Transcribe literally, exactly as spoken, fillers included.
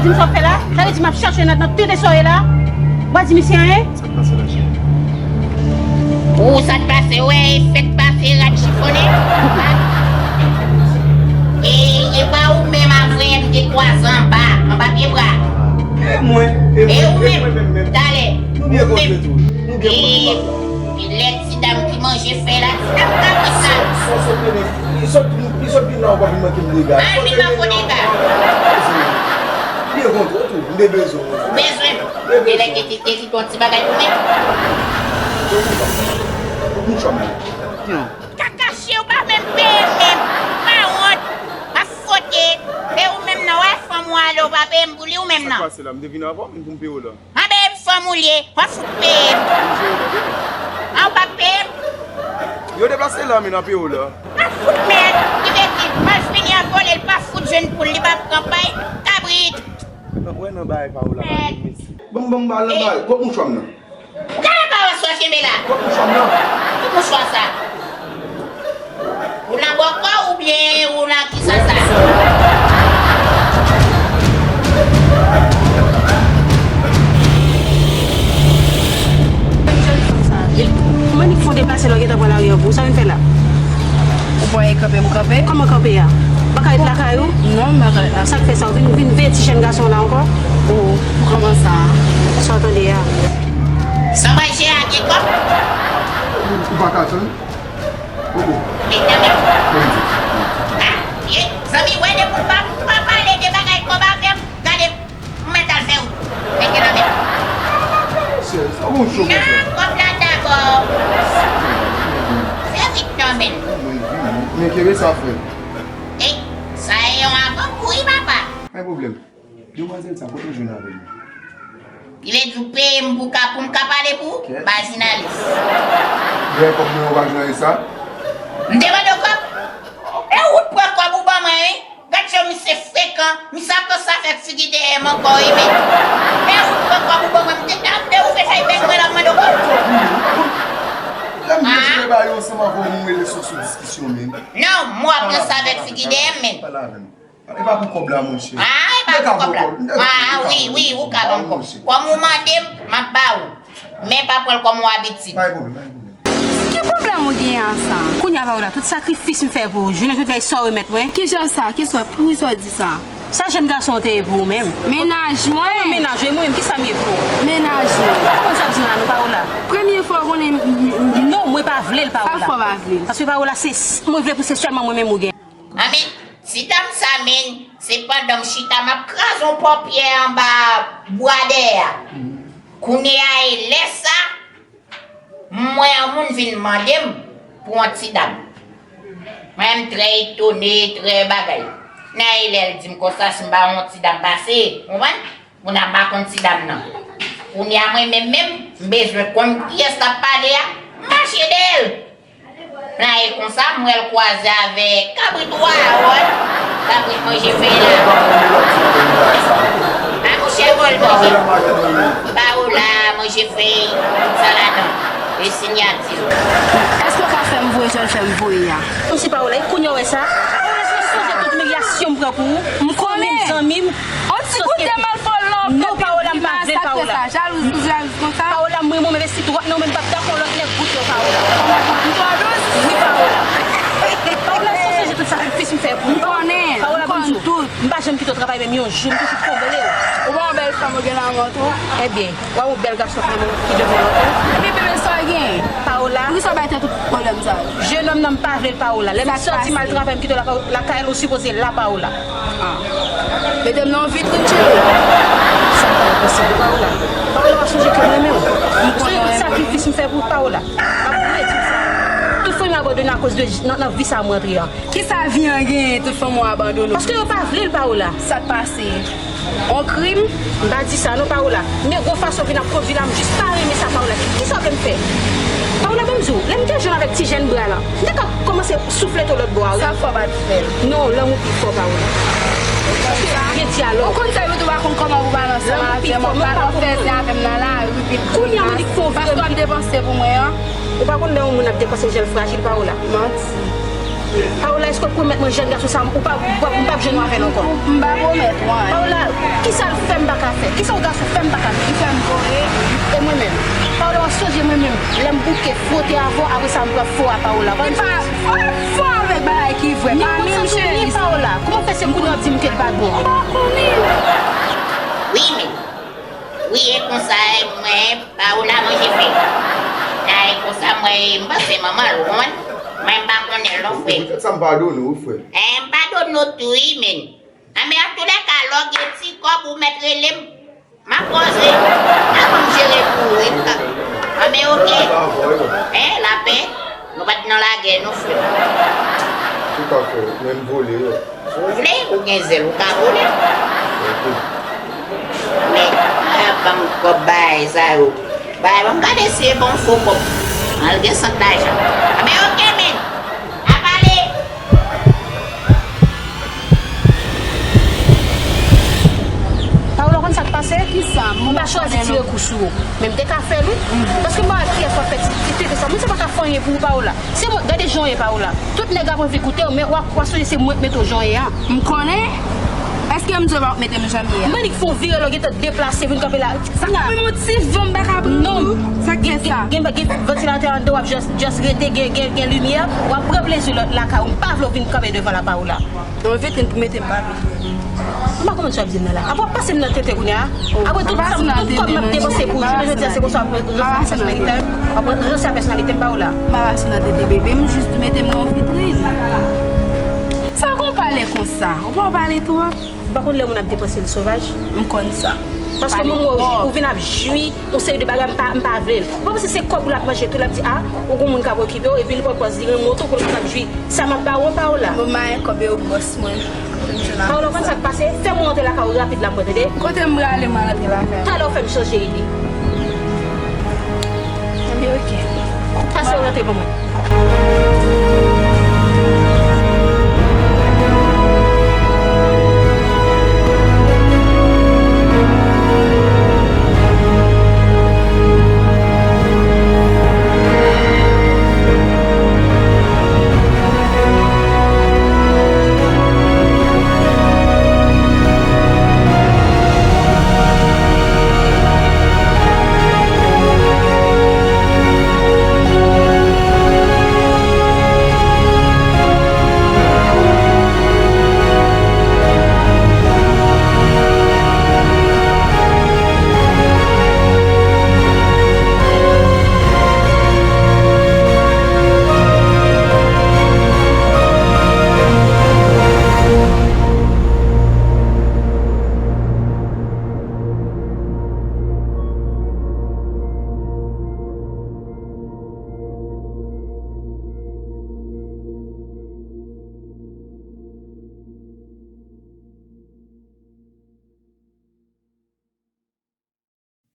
Di m sa w fè la, sa vle di m ap chache nan, nan tete sa w ye la. W pa di misye anyen? Sa k pase la, cheri? Ou sa k pase, wè, e fèt pase, rad chifonnen. E, e pa ou menm avè m te kwaze anba, anba pye bra. E mwen, e mwen, e mwen menm menm. Talè. Nou byen kontre tou. Nou byen kontre. E lè ti dam ki manje fè la, ti dam ka wè sa. Sòsye tene, li sot, li sot vin la ankò vin manke m dega. Al vin manke w dega. M byen kontre tou, m te bezwen w. Ou bezwen m? M te bezwen w. E lè ki te, te di yon ti bagay pou mwen. Mouchwa mwen. Kaka chyen, ou pa menm peye m menm. Pa wont. Pa fote. E ou menm nan, wè fanm ou ale, ou pa peye m pou li ou menm nan. Sa k pase la? M te vin avan, men pou m peye w la. Anben, e m fanm ou l ye, pa fout peye m. An, ou p ap peye m? Yo deplase la, men n ap peye w la. Pa fout mèd, ki vle di, m al fini an vole, l pa fout jwenn poul, li p ap pran pay, kabrit. Nan, wè nan bagay pa w la, mèd. Ban m, ban m ba l nan bagay, kot mouchwa m nan? Ou ka nan pawòs wè kenbe la. Kot mouchwa m nan? Ki mouchwa sa? Ou nan bòkò oubyen ou nan kisa sa? Kòman li fè w deplase lè w gentan pran lari an pou ou? Sa w vin fè la? Ou pa wè e kanpe m kanpe? Kòman kanpe a? Ou pa ka ret lakay ou? Non, m pa ka ret lakay. Sa k fè sa? Ou vin, vin veye ti jèn gason la ankò? O, kòman sa? Sa w tande a? Sa w pral jere a gen kòb? Ou pa ka tann? Koko. Mesye, men. Bondye. A, ye, zanmi, wè depi w pa, pa pale de bagay kòb avè m, gade, m mèt al fè wout. Mete nan men. Mesye, sa bon cho, mesye. Nan kòb la dabò. Fè vit non, men. Men kenbe sa, frè. E, sa e yon avan kouri, papa. Pa gen pwoblèm. Demwazèl sa, kote w jwenn avè l? Li vle di w peye m pou ka, pou m ka pale pou ou? Kèt. Majinalis. Dèyè kòb mwen, ou pa jwenn sa? M te mande w kòb? E ou t pran kòb ou ban mwen, wi. Gad jan misye frekan, misye ap konsa fè figi dèyè m ankò, wi, men. E ou t pran kòb ou ban mwen, m te tande ou fè fèy bèk mwen l ap mande w kòb. Lè m vle jere bagay yo ansanm avè w, nou rele sou, sou diskisyon, men. Non, m w ap konsa fè figi dèyè m, men. Pale avè m. E pa pou kòb la, monchè. A, e pa pou kòb la. A, wi, wi, ou ka ban m kòb. Kòm ou mande m, m ap ba ou. Men pa pran l kòm yon abitid. Pa gen pwoblèm, pa gen pwoblèm. Ki pwoblèm ou genyen a sa? Kounye a, Paola, tout sakrifis m fè pou ou, jounen jodi a, e sa w remèt mwen? Kijan sa? Kisa, poukisa w di sa? Sa jèn gason an te ye pou ou menm? Mennaj mwen? Mennaj ou, e mwen menm, kisa m ye pou ou? Mennaj mwen? Ou pa konprann sa m di w la non, Paola. Premye fwa w konnen m, m, m. Non, mwen pa vle l, Paola. Sa fè w pa vle l? Paske, Paola, se, mwen vle pou se sèlman mwen menm ou gen. Anben, ti dam sa, men, se pandan m chita, m ap kraze yon pòpyè anba bwa dèyè a. Kounye a, e lè sa, m wè yon moun vin mande m pou yon ti dam. Mwen, m trè etone, trè bagay. Nan e lè l di m konsa, si m ba yon ti dam pase, konprann? Moun ap makonn ti dam nan. Kounye a mwen menm menm, m bezwen konn kiyès l ap pale a, m mache dèyè l. Nan e konsa, m wè l kwaze avèk kabrit wa, wè. Kabrit manje fèy la. A, monchè, vòl manje. Paola, manje fèy, tout sa ladan. E sinyati l. Èske w ka fè m voye jan l fè m voye a? Kòmsi Paola, e kounye a w wè sa? Paola, sonje tout imilyasyon m pran pou ou. M konnen. Zanmi m. On ti goute malfòlò. Non, Paola, m pa vle l, Paola. Jalouz, ou jalouz konsa? Paola, mwen, mwen, m envesti twòp nan ou, men m p ap dakò lòt nèg goute w, Paola. M twò dous? Wi, Paola. Paola, sa sonje tout sakrifis m fè pou ou. M konnen, Paola, m konn tout. M pa janm kite w travay menm yon jou, m toujou konbele w. Ou pa yon bèl fanm, ou gen lanmou tou. Ebyen, w a yon bèl gason ki devan w ankò. Epi bebe, sa w gen? Paola. Poukisa w bay tèt ou pwoblèm sa yo? Jennonm nan m pa vle l, Paola. Lè m sòti m al travay, m kite w lakay, lakay la, ou sipoze la, Paola. Ah. Mete m nan yon vitrin, cheri. Sa pa posib, Paola. Paola, w ap sonje ke m renmen w. M konnen w renmen m. Sonje tout sakrifis m fè pou w, Paola. M ap redi w sa. Tout fanmi abandone akoz de, nan, nan vi sa mwen antre an. Kisa vi an genyen, tout fanmi w abandone w? Paske yo pa vle l, Paola. Sa k pase? On krim? M pa di sa non, Paola. Men gon fason w vin ap kondui la, m jis pa renmen sa, Paola. Kisa w vle m fè? Paola, ban m di w, lè m te jwenn avèk ti jèn bra lan, m te ka kòmanse souflete w lòt bò a, wi. Sa fò w pa t fè l? Non, lanmou pi fò, Paola. Paske pa gen dyalòg. Ou konn sa, yo tou pa konn kòman pou pale ansanm avè m, ou pa konn fè zen avè m nan lari, pi l kounye a m di k fè w vire. Paske w ap depanse pou mwen an. Ou pa konn lè yon moun ap depanse jèl frajil, Paola? Manti. Paola, èske w pwomèt mwen jèn gason sa, ou pa, ou pa, m p ap jwenn w avè l ankò? M pa pwomèt ou anyen. Paola, kisa l Kisa w gason fè m pa ka di? Ki fè m voye? E mwen menm? Paola, w ap sonje mwen menm, lè m bouke fwote avè w, apre sa m pran fo a Paola. Li pa fo, fo avèk bagay ki vre. Pa menm cheri. Paola, kòman fè se kounye a w ap di m ke l pa bon? M pa konnen. Wi, men. Wi, e konsa, e mwen, Paola manje fèy. Sa e konsa, mwen, m panse manman l, ou konprann? Mwen, m pa konnen l non, frè. Poutèt sa m padone w, wi, frè. Eh, m padone w tou, wi, men. Anben, antoulèka, lè w gen ti kòb, ou mèt rele m. M ap koze. Avan m jere pou ou, wi, m ka. Anben, oke. Lapè. Eh, lapè. Nou pa t nan lagè, non, frè. Toutafè. Men m vole, wi. Si w vle, ou gen zèl, ou ka vole. Men, a, ban m kòb bagay sa yo. Bagay, ban m gade si e pa yon fo kòb. Al gen sant lajan. Anben, oke, men. A pale. Paola, konn sa k pase? Kisa? M pa chwazi tire kou sou ou. Men m te ka fè l, wi. Paske m pa wè kiyès w ap fè ti, ti tete sa. Mwen, se pa ka fè anyen pou ou, Paola. Se mwen, gade jan w ye, Paola. Tout nèg ap anvi koute w, men w ap, w ap sonje se mwen k mete w jan w ye a. M konnen. Èske m di w pa mete m jan m ye a? M annik fè w vire lò, gentan deplase, vin kanpe la. Sa k ap fè m yon ti van m pa ka pran tou? Sa k fè sa? Gen, gen, gen vantilatè anndan, w ap just, just rete, gen, gen, gen limyè, w ap pran plezi lòt lakay ou. M pa vle w vin kanpe devan la, Paola. Yon vetrèn pou mete m pa vle. M pa konprann sa w ap di m nan la. Apre w ap pase m nan tete kounye a. Apre tout sa, tout kòb m ap depanse pou ou, jounen jodi a se konsa w ap ranse pèsonalite m. W ap ranse pèsonalite m, Paola. M pa pase nan tete bebe, m jis mete m nan yon vitrin. Sa w konn pale konsa? Ou pa pale twòp? Ou pa konn lè moun ap depanse l sovaj? M konn sa. Paske moun wè ou, ou vin ap jwi yon seri de bagay m pa, m pa vle l. Ou pa panse se kòb ou l ap manje tou, l ap di, a, ou gon moun k ap okipe w, epi li pran pòz li renmen w tou, pou l kapab jwi sa m ap ba ou an, Paola. Bon, m pa gen kòb e ou bòs mwen. Paola, ou konn sa k pase? Fè mwen antre lakay ou rapid la, mwen, tande? Kote m prale, m al antre lakay ou? Talè w fè m chanje ide. Ebyen, oke. Pase w rantre pou mwen.